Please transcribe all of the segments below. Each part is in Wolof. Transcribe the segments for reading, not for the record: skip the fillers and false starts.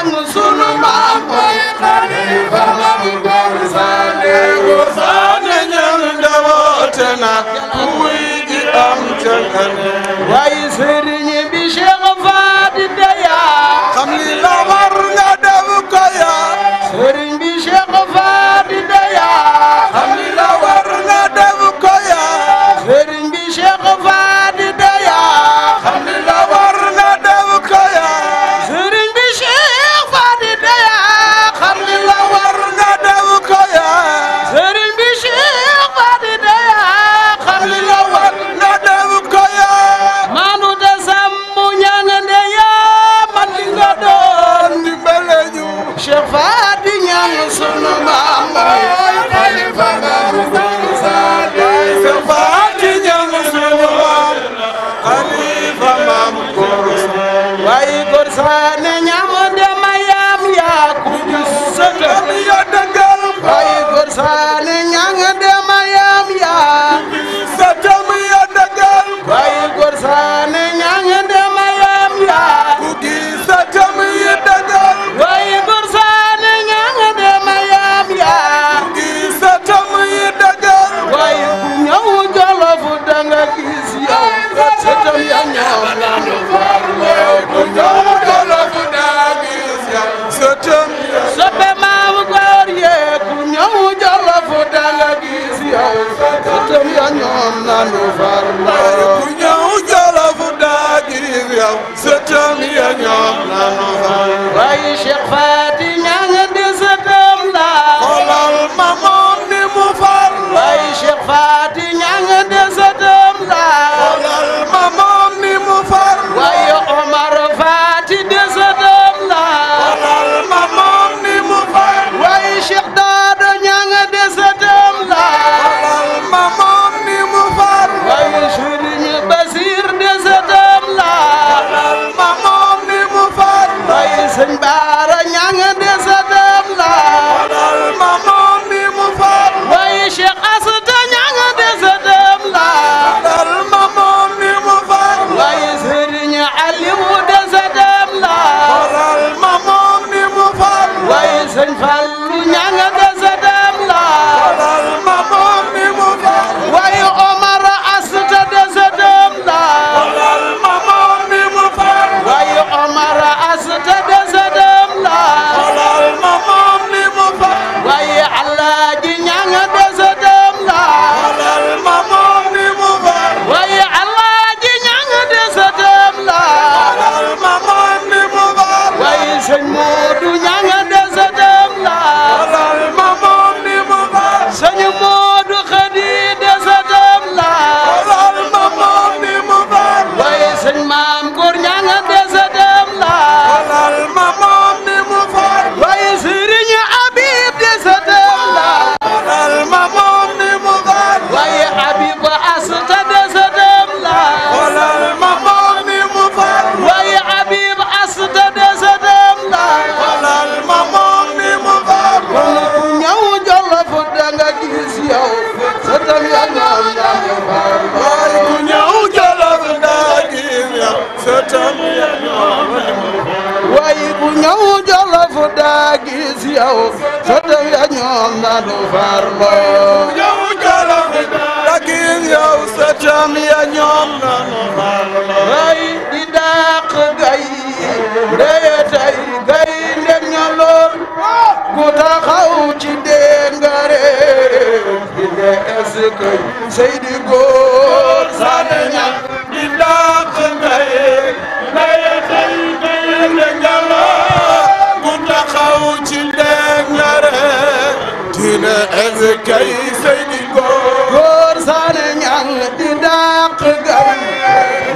ñang sunu maam mooy xalifa Maam Góor Sané. Góor Sané ñang ndawoote na kuy di am ca ngane. waaye sëriñ bi Cheikh Fadi Daya xam li la war nga def ko ya. sëriñ bi Cheikh Fadi Daya xam li la war nga def ko ya. sëriñ bi Cheikh Fadi Daya xam li la war nga def ko ya. sëriñ bi Cheikh Fadi Daya xam li la war nga def ko ya. sëriñ bi Cheikh Fadi Daya xam li la war nga def ko ya. maanu de sàmmu ñangande ya man li nga doon dimbale ñu. Cheikh Fadi ñang sunu maam mooy xalifa Maam Góor Sané. Cheikh Fadi ñang sunu maam xalifa Maam Góor Sané. waaye Góor Sané ñam dema yam yaa ku gis sëtam ya dëggal. waaye Góor Sané ñang dema yam yaa sëtam ya dëggal. waaye Góor Sané ñang dema yam yaa ku gis sëtam ya dëggal. waaye Góor Sané ñang dema yam yaa ku gis sëtam ya dëggal. waaye ku ñëw Jolof danga gis yow sëtam ya ñëw nanu farlo. ku ñëw Jolof danga gis yow sëtam ya. soppe Maam Góor yee ku ñëw Jolof danga gis yow sëtam ya ñoom nanu farlo. ku ñëw Jolof danga gis yow sëtam ya ñoom nanu farlo. waaye Cheikh Fati ñang di sëtam la xoolal ma moom ni mu farlo. waaye Cheikh Fati ñang di sëtam la xoolal ma moom ni mu farlo. waaye Omar Fati di sëtam la xoolal ma moom ni mu farlo. waaye Cheikh Dado ñang di sëtam la xoolal ma moom ni mu farlo. waaye Serigne Basir di sëtam la xoolal ma moom ni mu farlo. waaye Sëñ Baara ñang di sëtam la xoolal ma moom ni mu farlo. waaye Cheikh Asta ñang di sëtam la xoolal ma moom ni mu farlo. waaye Serigne Aliou di sëtam la xoolal ma moom ni mu farlo. waaye Sëñ Fallu ñang di sëtam la xoolal ma moom ni mu farlo. waaye Omar Asta di sëtam la xoolal ma moom ni mu farlo. waaye Omar Asta di sëtam la xoolal ma moom ni mu farlo. waaye Alaaji ñang di sëtam la xoolal ma moom ni mu farlo. waaye Alaaji ñang di sëtam la xoolal ma moom ni mu farlo. waaye Sëñ Moodu ñang di sëtam la xoolal ma moom ni mu farlo. Sëñ Moodu Xadi di sëtam la xoolal ma moom ni mu farlo. waaye Sëñ Maam Góor ñang di sëtam la xoolal ma moom ni mu farlo. waaye Sëriñ Abib di sëtam la xoolal ma moom ni mu farlo. waaye Abib Asta di sëtam la xoolal ma moom ni mu farlo. waaye Abib Asta di sëtam la xoolal ma moom ni mu farlo. kon ku ñëw Jolof danga gis yow sëtam ya ñoom nanu farlo. waaye ku ñëw Jolof danga gis yow sëtam ya ñoom nanu farlo. waaye ku ñëw Jolof danga gis yow sëtam ya ñoom nanu farlo. ñëw Jolof danga gis yow sëtam ya ñoom nanu farlo. waaye di dàq gay ndeye tey gay ndeg ñaloor ku taxaw ci déngare di ne eskay Seydi Góor Sané ñang di dàq gay ndeye tey gay ndeg ñaloor ku taxaw ci déngare di ne eskay Seydi Góor Sané ñang di dàq gay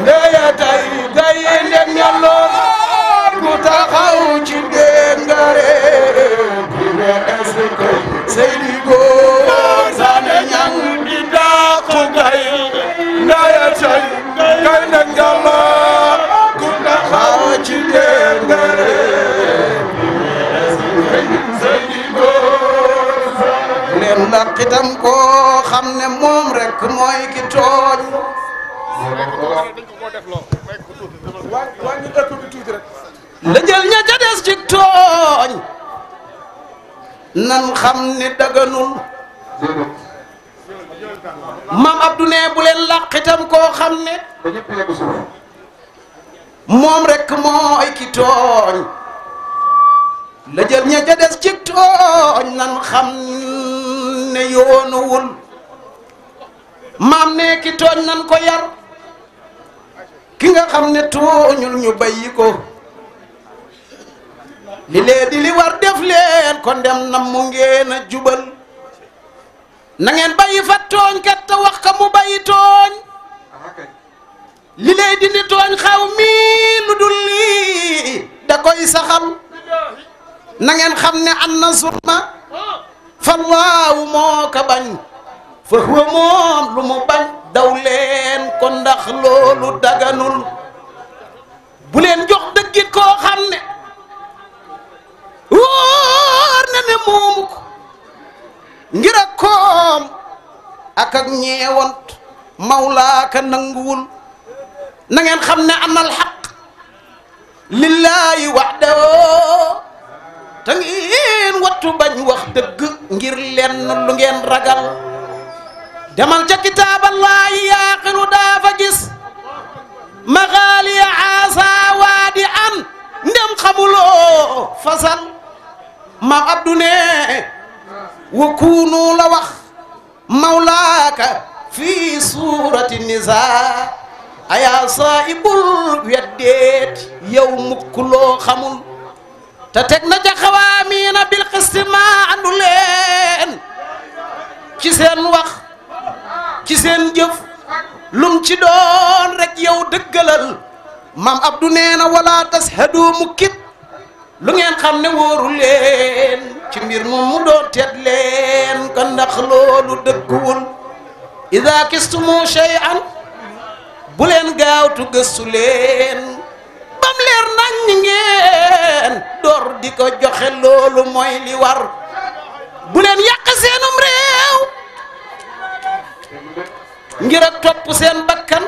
ndeye tey gay ndeg ñaloor ku taxaw ci déngare di ne eskay Seydi Góor Sané ñang di dàq gay ndeye tey gay ndeg ñaloor ku taxaw ci déngare leen ndax itam koo xam ne moom rek mooy ki tooñ. wàññi écho bi tuuti rek. la jël ña ca des ci tooñ nan xam ne daganul maam Abdou ne bu leen làqitam koo xam ne moom rek mooy ki tooñ la jël ña ca des ci tooñ nan xam ne yoonuwul maam ne ki tooñ nan ko yar ki nga xam ne tooñul ñu bayyi ko li lee di li war def leen ko ndem nam mu ngeen a jubal na ngeen bayyi fa tooñ kat te wax ka mu bayyi tooñ li lee di ni tooñ xaw mi lu dul lii da koy saxal na ngeen xam ne an na zulma fallaahu moo ka bañ fa huwa moom lu mu bañ daw leen ko ndax loolu daganul bu leen jox dëggit koo xam ne wóor na ne moomu ko ngir ak koom ak ak ñeewant mawlaaka nanguwul na ngeen xam ne amal xaq lillaahi waxdahu te ngeen wattu bañ wax dëgg ngir lenn lu ngeen ragal demal ca kitaaballahi yaaqilu daa fa gis maxaaliya aasa waadi an ndem xamuloo fasal maam Abdou ne wa kuunu la wax mawlaaka fi suurati nisaa ayaa saa'ibul weddeet yow mukk loo xamul te teg na ca xawaamiina bil qisti maa andu leen ci seen wax ci seen jëf lum ci doon rek yow dëggalal maam Abdou nee na wala tashadu mukkit lu ngeen xam ne wóoru leen ci mbir mu doon teet leen ko ndax loolu dëgguwul ida kistumu shay'an bu leen gaawtu gëstu leen bam leer nañ ngeen door di ko joxe loolu mooy li war bu leen yàq seenum réew ngir ak topp seen bakkan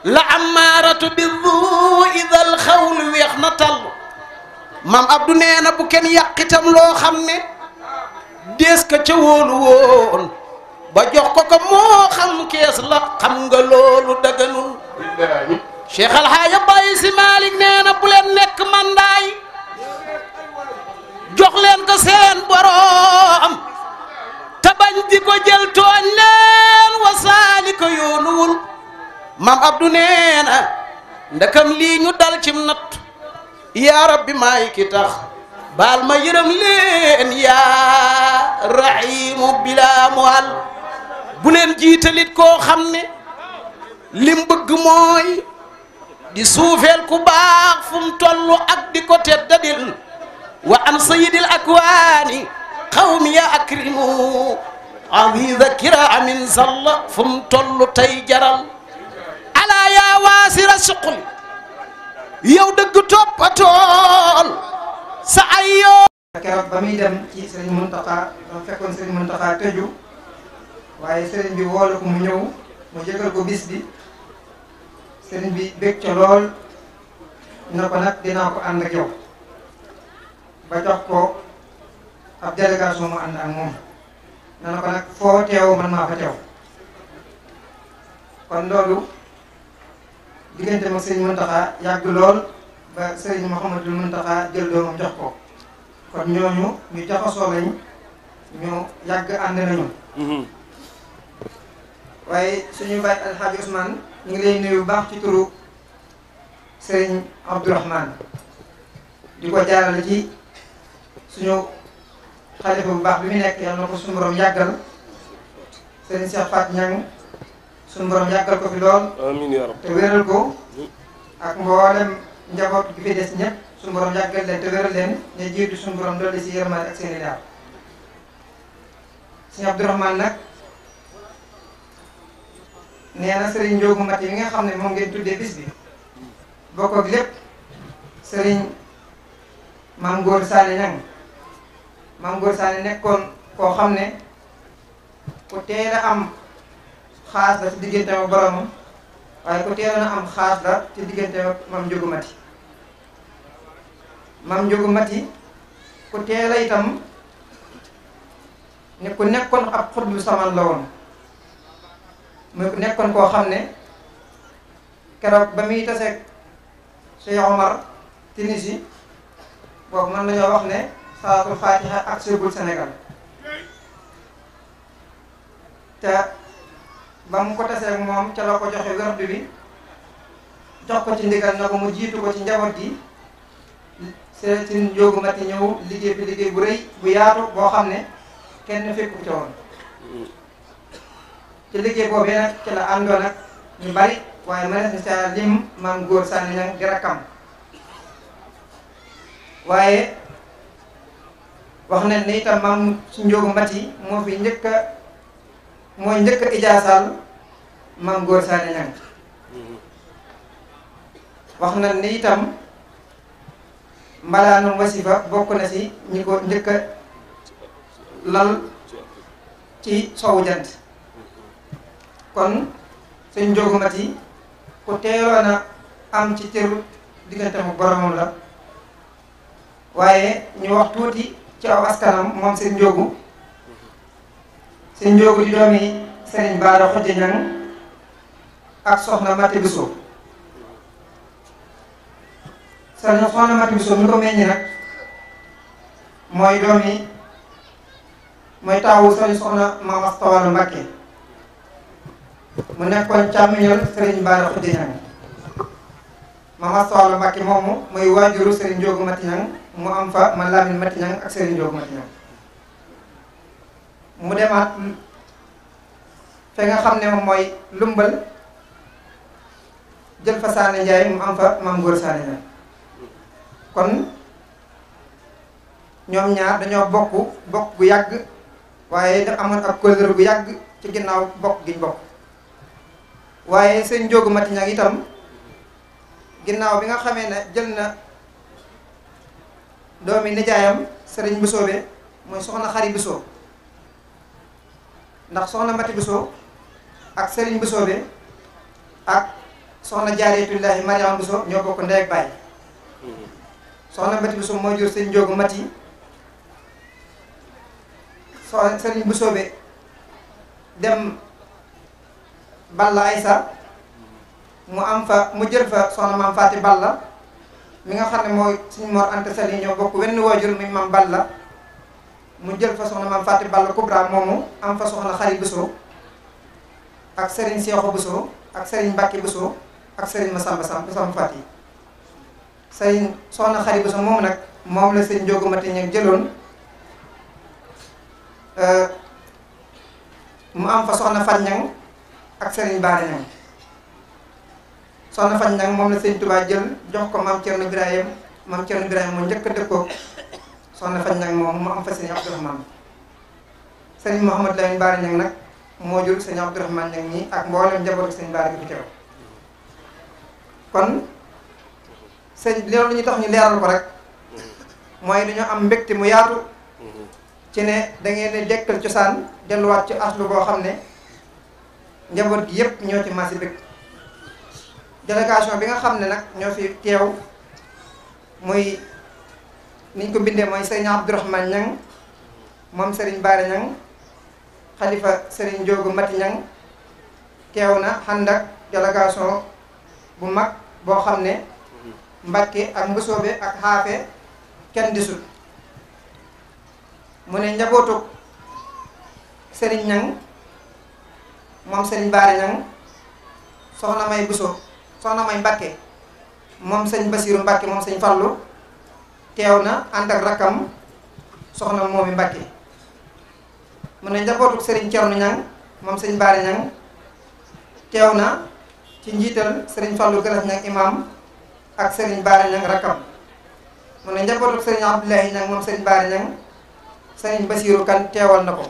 la amaaratu bi du idal xawlu weex na tal maam Abdou nee na bu kenn yàqitam loo xam ne dees ka ca wóolu woon ba jox ko ko moo xam kees la xam nga loolu daganul Cheikh Alhaaja Baye Si Malick nee na bu leen nekk mandaay jox leen ko seen boroom te bañ di ko jël tooñ leen wasaali ko yoonuwul maam Abdou nee na ndakam lii ñu dal cim natt yaa rabbi maay ki tax baal ma yërëm leen yaa rahimu bila muhal bu leen jiitalit koo xam ne lim bëgg mooy di suufeel ku baax fu mu tollu ak di ko teddadil wa an sayyidil akwaani qawmi ya akrimu aziza kiraamin salla fu mu tollu tey jaral ala yaa waasira suqli yow dëgg toppatool sa ay yoo keroog ba muy dem ci sëriñ Muntaxa dafa fekkoon sëriñ Muntaxa tëju waaye sëriñ bi woolu ko mu ñëw mu yëgal ko bis bi sëriñ bi bég ca lool na ko nag dinaa ko ànd ak yow ba jox ko ab délégation mu ànd ak moom na ko nag foo teew man maa fa teew kon loolu diggante mag sëriñ Muntaxa yàgg lool ba sëriñ Mouhamadul Muntaxa jël doomam jox ko kon ñooñu ñu jaxasoo lañ ñu yàgg ànd nañu waaye suñu baay Alxaaji Ousmane ñu ngi lay nuyu bu baax ci turu sëriñ Abdourahmane di ko jaarale ci suñu xalifa bu baax bi mu nekk yàlla na ko suñu borom yàggal sëriñ Cheikh Fat Ñang suñu borom yàggal ko fi lool amiin yaa rabbi te wéral ko ak mboolem njaboot gi fi des ñëpp suñu borom yàggal leen te wéral leen ñu jiitu suñu borom dolli si yërmande ak seen i daal sëriñ Abdourahmane nag nee na sëriñ Njóogu Mati yi nga xam ne moom ngeen tuddee bis bi bokk ak lépp sëriñ Maam Góor Saane Ñang Maam Góor Saane nekkoon koo xam ne ku teel a am xaas la ci diggante ak boromam waaye ku teel a am xaas la ci diggante ak Maam Njóogu Mati maam Njóogu Mati ku teela itam ne ku nekkoon ab xutbu samaan la woon muy ku nekkoon koo xam ne keroog ba muy taseeg Cheikh Omar Tinisi boobu mën nañoo wax ne salaatul fatiha ak seegul Sénégal te ba mu ko taseeg moom ca la ko joxe werdu bi jox ko ci ndigal na ko mu jiitu ko ci njaboot gi Sëriñ Njóogu Mati ñëw liggéey bi liggéey bu rëy bu yaatu boo xam ne kenn fekku ca woon ci liggéey boobee nag ci la àndoon ak ñu bari waaye mënees na ca lim maam Góor Sànni Ñaŋ di rakkam waaye wax nañ ne itam maam si Njóogu Mati mooy njëkk a ijaasaal maam Góor Sànni Ñaŋ wax nañ ne itam mbalaanum wasifa bokk na ci ñi ko njëkk a lal ci sowu jant kon sëñ Njóogu Mati ku teeloon a am ci cëru diggante mu boromam la waaye ñu wax tuuti ci aw askanam moom sëñ Njóogu di doomi Sëriñ Baara Xujja Ñaŋ ak soxna Mati Buso soxna Mati Buso mi ko meññi nag mooy taawu soxna Maam Asta Walo Mbakke mu nekkoon càmmiñal Sëriñ Baara Xujja Ñaŋ Maam Asta Walo Mbakke moomu muy waajuru Sëriñ Njóogu Mati Ñaŋ mu am fa man Lamin Mati Ñaŋ ak Sëriñ Njóogu Mati Ñaŋ mu demaat fe nga xam ne moom mooy lumbal jël fa Saane Njaay mu am fa Maam Góor Saane Ñaŋ kon ñoom ñaar dañoo bokk bu yàgg waaye da amoon ak kóllëre bu yàgg ci ginnaaw bokk giñ bokk waaye sëñ Njóogu Mati Ñaŋ itam ginnaaw bi nga xamee ne jël na doomi nijaayam Sëriñ Busoobe mooy soxna Xari Busoo ndax soxna Mati Busoo ak Sëriñ Busoobe ak soxna Jaaretullaahi Mariama Busoo ñoo bokk ndey ak baay soxna Mati Busoo moo jur sëñ Njóogu Mati Sëriñ Busoobe dem Balla Aysa mu jël fa soxna maam Faati Balla mi nga xam ne mooy suñu Mor Anta Sali ñoo bokk wenn waajur mi maam Balla mu jël fa soxna maam Faati Balla Kubra moomu am fa soxna Xari Busoo ak Sëriñ Seexu Busoo ak Sëriñ Mbàkke Busoo ak Sëriñ Masamba Faati soxna Xari Busoo moomu nag moom la sëñ Njóogu Mati Ñaŋ jëloon mu am fa soxna Fat Ñaŋ ak Sëriñ Baara Ñaŋ soxna Fat Ñaŋ moom la sëñ Tuubaa jël jox ko maam Cerno Birahim moo njëkk a dëkkoo soxna Fat Ñaŋ moom mu am fa sëñ Abdourahmane sëriñ Mouhamadou Lamine Baara Ñaŋ nag moo jur sëñ Abdourahmane Ñaŋ nii ak mboolem njabootu sëñ Baara gi fi teew kon sëñ loolu ñu tax ñu leeral ko rek mooy dañoo am mbégte mu yaatu ci ne da ngeen di dekkal cosaan delluwaat ci aslu boo xam ne njaboot gi yëpp ñoo ci maasi bëgg délégation bi nga xam ne nag ñoo fi teew muy niñ ko bindee mooy sëriñ Abdourahmane Ñaŋ moom sëriñ Baara Ñaŋ xalifa sëriñ Njóogu Mati Ñaŋ teew na ànd ak délégation bu mag boo xam ne Mbàkke ak Mbusoobe ak Xaafe kenn disut mu ne njabootu sëriñ Ñaŋ moom sëriñ Baara Ñaŋ soxna May Buso soxna May Mbàkke moom sëñ Basiiru Mbàkke moom sëñ Fallu teew na ànd ak rakkam soxna Moomi Mbàkke mu ne njabootu sëriñ Cernu Ñaŋ moom sëñ Baara Ñaŋ teew na ci njiital sëriñ Fallu Galas Ñaŋ imam ak sëriñ Baara Ñaŋ rakkam mu ne njabootu sëriñ Abdoulahi Ñaŋ moom sëriñ Baara Ñaŋ sëriñ Basiiru Kan teewal na ko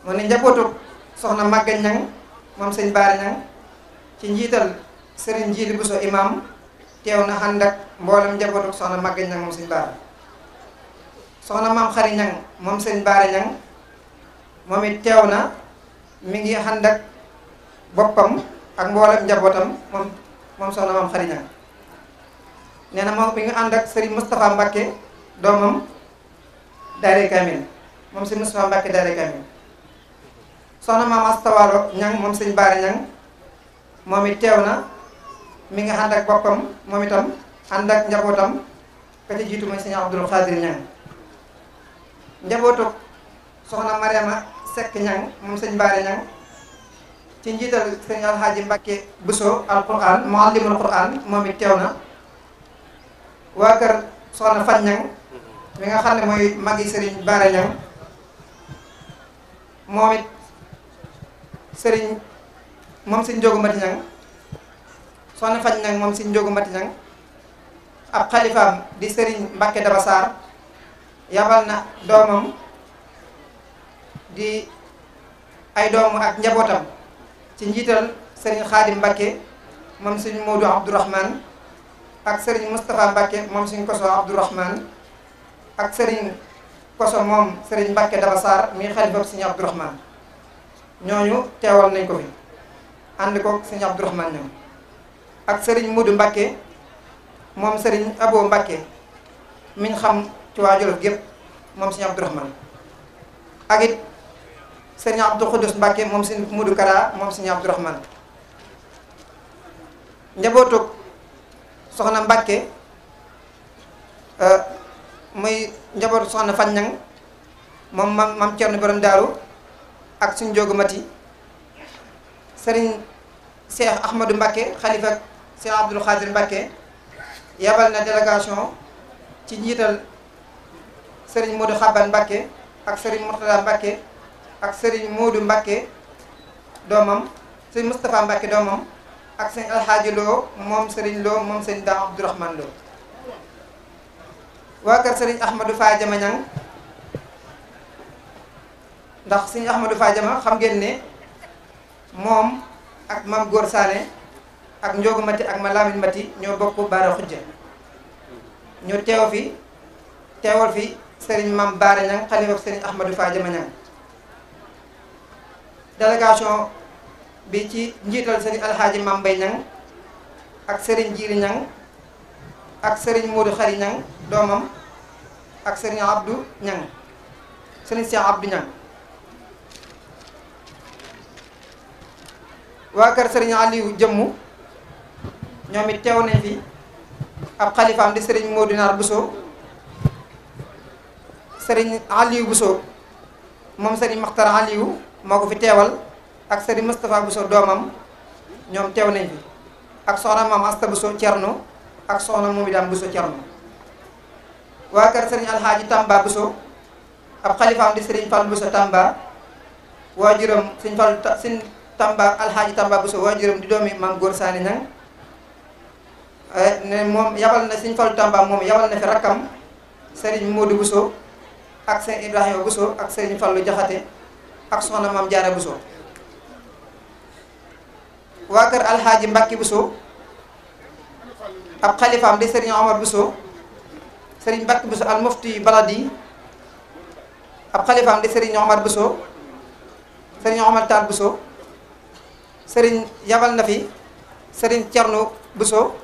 mu ne njabootu soxna Màgga Ñaŋ moom sëriñ Baara Ñaŋ ci njiital sëriñ Jiili Buso imam teew na ànd ak mboolem njabootu soxna Màgga Ñaŋ moom sëriñ Baara soxna Maam Xari Ñaŋ moom sëriñ Baara Ñaŋ moom it teew na mi ngi ànd ak boppam ak mboolem njabootam moom soxna Maam Xari Ñaŋ nee na moom mi ngi ànd ak Serigne Moustapha Mbacke doomam Daaray Kamil moom Serigne Moustapha Mbacke Daaray Kamil soxna maam Astawalo ñang moom Serigne Baare ñang moom it teew na mi ngi ànd ak boppam moom itam ànd ak njabootam ka ci jiitu mooy Serigne Abdoul Khadir ñang njabootu soxna Mariama Seck ñang moom Serigne Baare ñang ci njiital Serigne Alhaaji Mbacke Bousso alquran muallimul quran moom it teew na waa kër soxna Fan ñang mi nga xam ne mooy magi Serigne Baare ñang moom it Serigne moom Serigne Njogu Mati ñang soxna Fan ñang moom Serigne Njogu Mati ñang ab xalifaam di Serigne Mbacke Daba Sarr yabal na doomam di ay doomu ak njabootam ci njiital Serigne Khadim Mbacke moom Serigne Modou Abdourahmane ak Serigne Moustapha Mbacke moom Serigne Koso Abdourahmane ak Serigne Koso moom Serigne Mbacke Daba Sarr mi xalifa Serigne Abdourahmane ñooñu teewal nañ ko fi ànd ko Serigne Abdourahmane ñoom ak Serigne Modou Mbacke moom Serigne Abo Mbacke miñ xam ci waa Jolof gépp moom Serigne Abdourahmane ak it Serigne Abdou Khoudous Mbacke moom Serigne Modou Kara moom Serigne Abdourahmane njabootug soxna Mbacke muy njabootu soxna Fan ñang moom mam Cerno borom daaru ak suñu Njogu Mati Serigne Cheikh Ahmadou Mbacke xalifa Cheikh Abdoul Khadir Mbacke yabal na délégation ci njiital Serigne Modou Xaban Mbacke ak Serigne Mourtada Mbacke ak Serigne Modou Mbacke doomam Serigne Moustapha Mbacke doomam ak Serigne Alhaaji Lo moom Serigne Lo moom Serigne Dame Abdourahmane Lo waa kër Serigne Ahmadou Fa Jama ñang ndax Serigne Ahmadou Fa Jama xam ngeen ne moom ak Mam Góor Saane ak Njogu Mati ak ma Lamine Mati ñoo bokk Baara Xujja ñu teewal fi Serigne Mam Baara ñang xalifa Serigne Ahmadou Fa Jama ñang délégation bi ci njiital Serigne Alhaaji Mam Mbay ñang ak Serigne Jiiri ñang ak Serigne Modou Xari ñang doomam ak Serigne Abdou ñang Serigne Cheikh Abdou ñang waa kër Serigne Aliou Jëmmu ñoom it teew nañ fi ab xalifaam di Serigne Modou Naar Bousso Serigne Aliou Bousso moom Serigne Makhtar Aliou moo ko fi teewal ak Serigne Moustapha Bousso doomam ñoom teew nañ fi ak soxna maam Asta Bousso Cerno ak soxna Momi Dam Bousso Cerno waa kër Serigne Alhaaji Tamba Bousso ab xalifaam di Serigne Fall Bousso Tamba waajuram Serigne Fall Serigne Tamba Alhaaji Tamba Bousso waajuram di doomi Maam Góor Saane ñang ne moom yabal na Serigne Fall Tamba moom yabal na fi rakkam Serigne Modou Bousso ak Serigne Ibrahima Bousso ak Serigne Fallu Jaxate ak soxna Maam Jaara Bousso waa kër Alhaaji Mbacke Bousso ab xalifaam di Serigne Omar Bousso Serigne Mbacke Bousso al mufti baladi ab xalifaam di Serigne Omar Bousso Serigne Omar Tall Bousso Serigne yabal na fi Serigne Thierno Bousso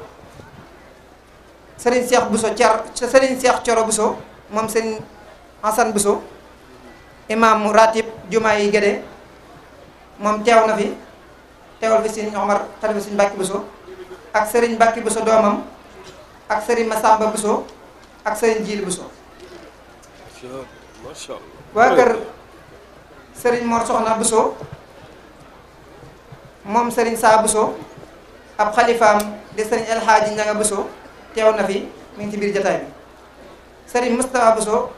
Serigne Cheikh Bousso Serigne Cheikh Thioro Bousso moom Serigne Hassan Bousso imam ratib jumaa yi Gédé moom teew na fi teewal fi Serigne Omar xalifa Serigne Mbacke Bousso ak Serigne Mbacke Bousso doomam ak Serigne Massamba Bousso ak Serigne Djili Bousso waa kër Serigne Mor Soxna Bousso moom Serigne Saa Bousso ab xalifaam di Serigne El Hadji Ñanga Bousso teew na fi mi ngi ci biir jataay bi Serigne Moustapha Bousso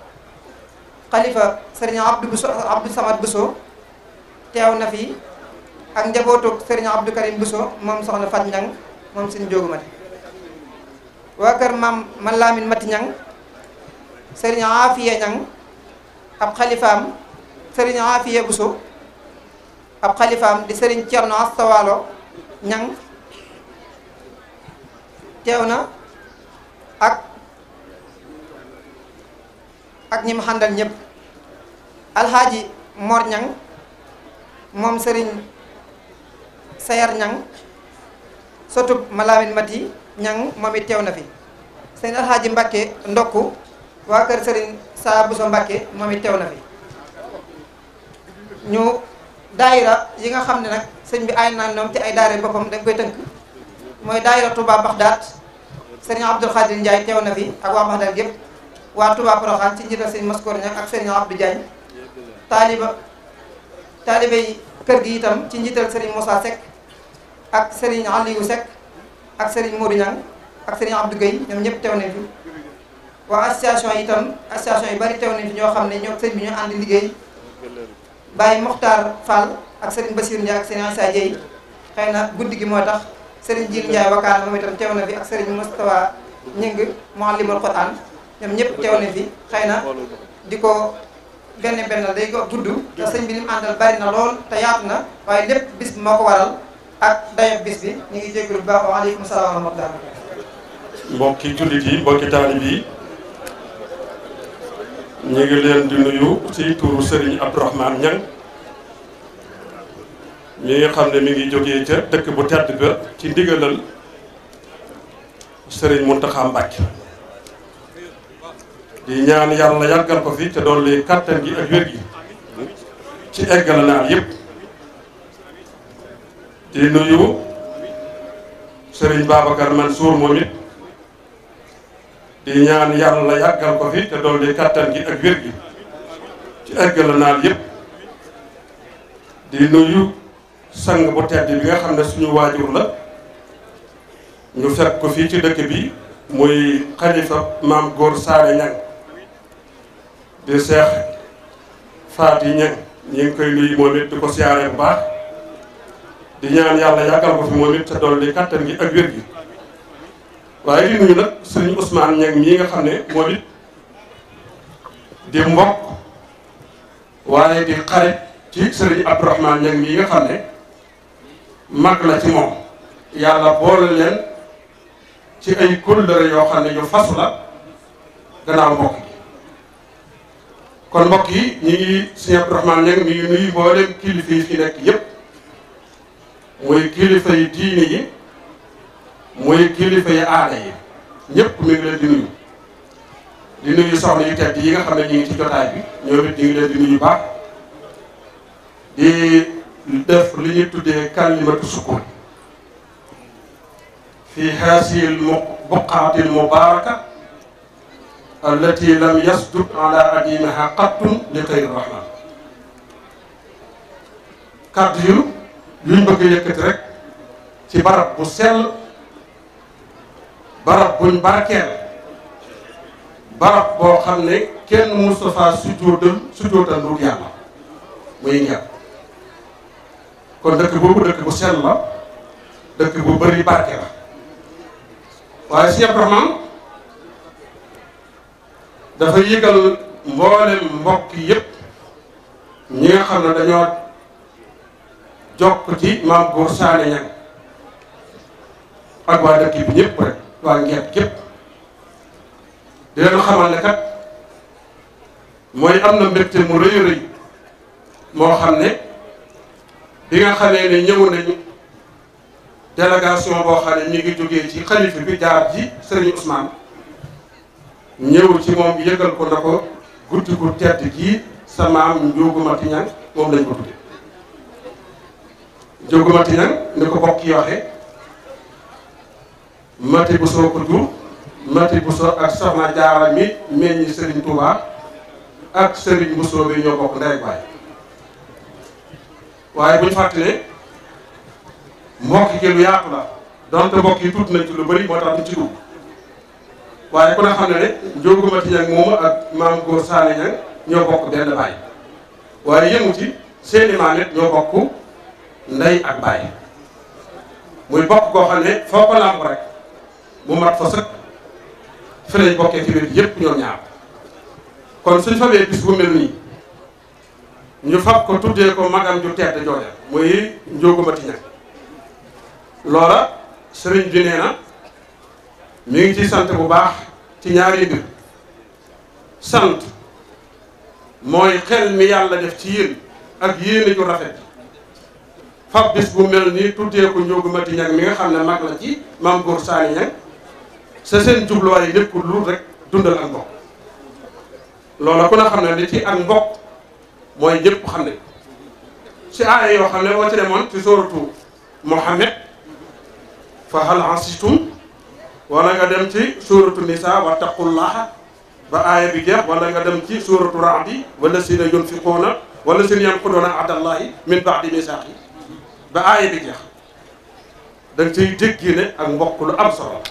xalifa Serigne Abdou Bousso Abdou Samad Bousso teew na fi ak njabootu Serigne Abdou Karim Bousso moom soxna Fat Ñang moom Serigne Njogu Mati waa kër maam man Lamine Mati Ñang Serigne Afiya Ñang ab xalifaam Serigne Afiya Bousso ab xalifaam di Serigne Thierno Astawalo Ñang teew na ak ñi mu xàndal ñëpp Alhaaji Mor Ñang moom Serigne Sayar Ñang sotub Malamin Mati Ñang moom it teew na fi sëñ Alxaaji Mbàkke ndokku waa kër sëriñ Saa Buso Mbàkke moom it teew na fi ñu daayira yi nga xam ne nag sëñ bi ay naan ñoom ci ay daayira boppam dañ koy tënk mooy daayira Touba Baxdaat sëriñ Abdul Xaadir Njaay teew na fi ak waa Baxdaat yëpp waa Touba Poroxaan ci njiital sëñ Maskoor Ñaŋ ak sëriñ Abdou Diagne taalibe yi kër gi itam ci njiital sëriñ Moussa Seck ak sëriñ Aliou Seck ak sëriñ Modou Ñaŋ ak sëriñ Abdou Gueye ñoom ñëpp teew nañ fi waa association itam association yu bari teew nañ fi ñoo xam ne ñoo sëñ bi ñu ànd liggéey Baye Mokhtar Fall ak sëriñ Bassirou Ndiaye ak sëriñ Issa Dieye xëy na guddi gi moo tax sëriñ Djil Ndiaye Wakana moom itam teew na fi ak sëriñ Moustapha Ñing Muallimul Quran ñoom ñëpp teew nañ fi xëy na di ko benn day ko gudd te sëñ bi li mu àndal bari na lool te yaatu na waaye lépp bis bi moo ko waral ak dayob bis bi ñu ngi jégalu bu baax waaleykum salaam wa rahmatulah. mbokki jullit yi mbokki taalib yi ñu ngi leen di nuyu ci turu Serigne Abdourahmane Niang mi nga xam ne mi ngi jógee ca dëkk bu tedd ba ci ndigalal Serigne Mountakha Mbacké di ñaan yàlla yàggal ko fi te dolli kàttan gi ak wér gi ci eggal naan yépp di nuyu Serigne Babacar Mansour moom it di ñaan yàlla yàggal ko fi te dolli kàttan gi ak wér gi ci eggal naan yépp di nuyu sang bu tedd bi nga xam ne suñu waajur la ñu fekk ko fii ci dëkk bi muy xalifa maam Góor Saare Ñang di Seex Faati Ñang ñi ngi koy nuyu moom it di ko siyaare bu baax di ñaan yàlla yàggal ko fi moom it te dolli kàttan gi ak wér gi waaye di nuyu nag sëriñ Ousmane Ñang mii nga xam ne moom it di mbokk waaye di xarit ci sëriñ Abdourahmane Ñang mii nga xam ne mag la ci moom yàlla boole leen ci ay kóllëre yoo xam ne yu fasu la gannaaw mbokk gi kon mbokk yi ñi ngi sëriñ Abdourahmane Ñang mi ngi nuyu mboolem kilifa yi fi nekk yépp muy kilifa yi diine yi muy kilifa yi aada yi ñëpp mi ngi leen di nuyu soxna yu tedd yi nga xam ne ñu ngi ci jotaay bi ñoom it ñu ngi leen di nuyu baax di def li ñuy tuddee kalimatu sukkur fi hasil buqaatil mubaraka allati lam yasdud ala adimaha qattun li xayri rahman kàddu yu luñ bëgg yëkkati rek ci barab bu sell barab buñ barkeel barab boo xam ne kenn Moustapha sujjóotal lu yàlla muy ngeer kon dëkk boobu dëkk bu sell la dëkk bu bari barke la waaye si Abdourahmane dafa yëgal mboolem mbokk yépp ñi nga xam ne dañoo jokk ci maam Góor Saane Ñang ak waa dëkk bi ñëpp rek waa ngeet képp di leen xamal ne kat mooy am na mbégte mu rëy rëy moo xam ne bi nga xamee ne ñëw nañu délégation boo xam ne ñu ngi jógee ci xalifa bi jaar ci Serigne Ousmane ñëw ci moom yëgal ko na ko guddi gu tedd gii sa maam Njóogu Mati Ñang moom lañ ko tudde Njóogu Mati Ñang ni ko bokk yi waxe Mati Bousso ko jur Mati Bousso ak soxna Jaara mi meññi Serigne Touba ak Serigne Bousso bi ñoo bokk ndey ak baay waaye buñ fàtte ne mbokk gi lu yaatu la donte mbokk yi tuuti nañ ci lu bari moo tax ñu ci dugg waaye ku ne xam ne ne Njóogu Mati Ñang moomu ak maam Góor Saane Ñang ñoo bokk benn baay waaye yëngu ci seeni maam it ñoo bokk ndey ak baay muy bokk koo xam ne foo ko làmb rek mu mat fa sëkk fi lañ bokkee ci wet yépp ñoom ñaar kon suñ fabee bis bu mel nii ñu fab ko tuddee ko magam ju tedd jooja muy Njóogu Mati Ñang loola sëriñ bi nee na mi ngi ci sant bu baax ci ñaari mbir sant mooy xel mi yàlla def ci yéen ak yéene ju rafet fab bis bu mel nii tuddee ko Njóogu Mati Ñang mi nga xam ne mag la ci maam Góor Saane Ñang sa seen jubluwaay yi nekkul lu rek dundal ak mbokk loola ku ne xam ne li ci ak mbokk mooy ñëpp xam ne ci aaya yoo xam ne boo ci demoon ci sóoratu Muhammad fa hal asistum wala nga dem ci sóoratu Nisa wattaqullaha ba aaya bi jeex wala nga dem ci sóoratu Ra'di wala sina yunfiquuna wala sina yanquduuna ahdallahi min ba'di misaaqi ba aaya bi jeex da nga ciy dégg ne ak mbokk lu am solo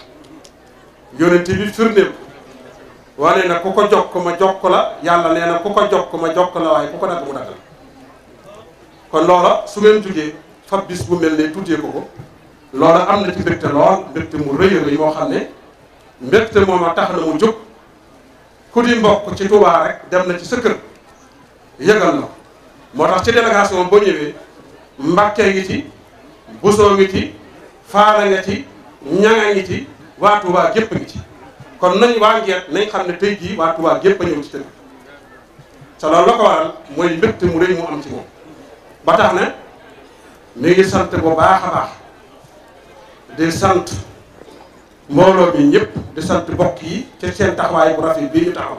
yonent bi firndeel ko wane na ku ko jokk ma jokk la yàlla nee na ku ko jokk ma jokk la waaye ku ko dagg mu dagg la kon loola su ngeen jugee fab bis bu mel ne tuddee ko loola am na ci mbégte lool mbégte mu rëy a rëy moo xam ne mbégte moom a tax na mu jóg ku di mbokk ci Touba rek dem na ci sa kër yëgal na moo tax ci délégation boo ñëwee Mbàkke ngi ci Busoo ngi ci Faala nga ci Ñanga ngi ci waa Touba gépp ngi ci kon nañ waa Ngeet nañ xam ne tey jii waa Touba gépp a ñëw ci tëdd sa loolu la ko waral mooy mbégte mu rëy mu am ci moom ba tax na mi ngi sant bu baax a baax di sant mbooloo bi ñëpp di sant mbokk yi ci seen taxawaay bu rafet bii ñu taxaw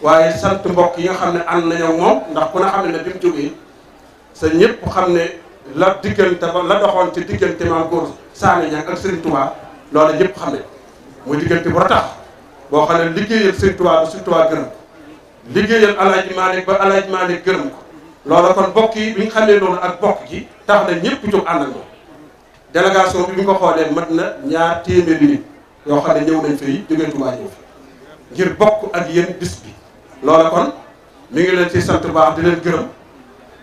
waaye sant mbokk yi nga xam ne ànd nañoo moom ndax ku ne xam ne bi mu jógee sa ñëpp xam ne la diggante ba la doxoon ci diggante maam góor Saane Ñaŋ ak Serigne Touba loola ñëpp xam ne muy diggante bu ratax boo xam ne liggéeyal Serigne Touba ba Serigne Touba gërëm liggéeyal Alaaji Maalik ba Alaaji Maalik gërëm ko loola kon mbokk yi bi ñu xamee loolu ak bokk gi tax na ñëpp jóg ànd ak moom délégation bi ñu ko xoolee mat na 200 nit yoo xam ne ñëw nañ fay jógee Touba ñëw fi ngir bokk ak yéen bis bi loola kon mi ngi leen ci sant baax di leen gërëm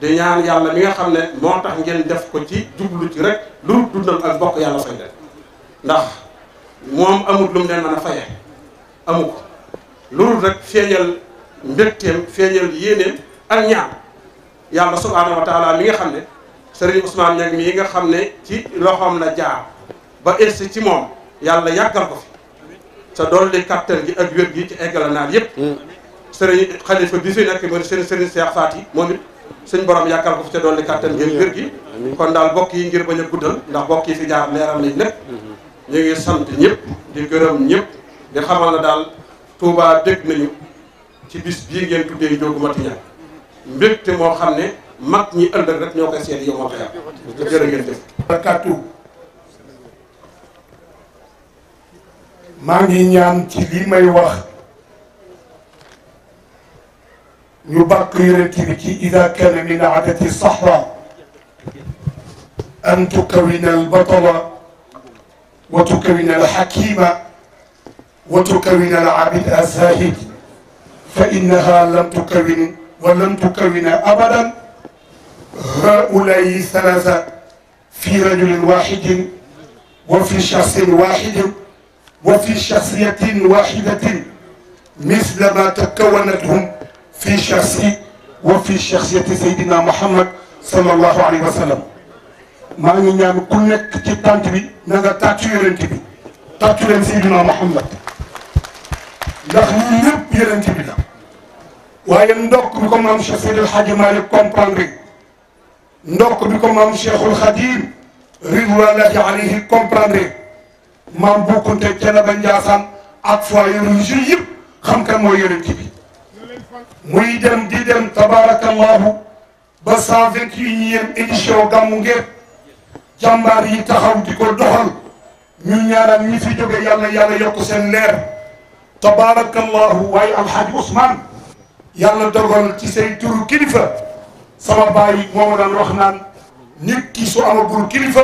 di ñaan yàlla mi nga xam ne moo tax ngeen def ko ci jublu ci rek lu dundal ak bokk yàlla fay leen ndax moom amul lu mu leen mën a faye amu ko loolu rek feeñal mbégteem feeñal yéeneem ak ñaan yàlla subhaanahu wa taala mi nga xam ne Serigne Ousmane Niang mii nga xam ne ci loxoom la jaar ba egsi ci moom yàlla yàggal ko fi sa dolli kattan gi ak wér gi ci eggala naan yépp Serigne xalifa bi fi nekk mooy Serigne Cheikh Faty moom it suñ borom yàggal ko fi ca dolli kattan gi ak wér gi kon daal bokk yi ngir bañ a guddal ndax bokk yi fi jaar leeral nañ lépp ñu ngi sant ñëpp di gërëm ñëpp di xamal na daal Touba dégg nañu ci bis bii ngeen tuddee Ndiogou Maty Niang mbégte moo xam ne mag ñi ëllëg rek ñoo koy seet yow moo koy am jërë ngeen jëf barakaatu maa ngi ñaan ci lii may wax ñu bàkk yonent bi ci ida kana min adati sahra an tukawina albatala wa tukawina alhakima wa tukawina alabid azahid fa innaha lam tukawin wa lam tukawina abadan هؤلاء ثلاثة في رجل واحد وفي شخص واحد وفي شخصية واحدة مثل ما تكونتهم في شخص وفي شخصية سيدنا محمد صلى الله عليه وسلم ما نيام كل نك ci tant bi na nga tàccu yonent bi tàccu leen Seydina Muhammad ndax ñun ñëpp yonent bi la waaye ndokk bi ko maam Cheikh Seydil Hadji Malick comprendre ndokk bi ko maam Cheikhul Khadim ridwanullahi alayhi comprendre maam Boukounte Thiénaba Ndiassane ak foyer religieux yëpp xam kan mooy yonent bi muy dem di dem tabarakallahu ba 121e édition gàmmu Ngeet jàmbaar yi taxaw di ko doxal ñu ñaanal ñi fi jóge yàlla yàlla yokk seen leer tabarakallahu waaye alhaji Ousmane yàlla dogal ci say turu kilifa sama baay moo ma daan wax naan nit ki su amagul kilifa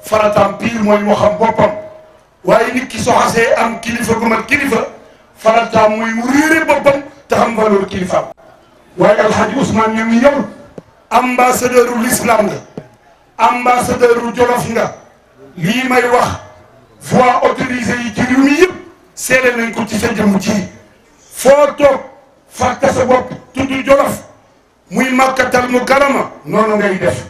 farataam piir mooy moo xam boppam waaye nit ki soo xasee am kilifa gu mat kilifa farataam mooy mu réere boppam te xam valeur kilifaam waaye alhaji Ousmane ñu ngi yow ambassadeur u l'islam nga ambassadeur u Jolof nga lii may wax voix autorisée yi ci réew mi yëpp seede nañ ko ci sa jëmm ji foo toog fàtte sa bopp tudd Jolof muy Makkatal Mukarrama noonu ngay def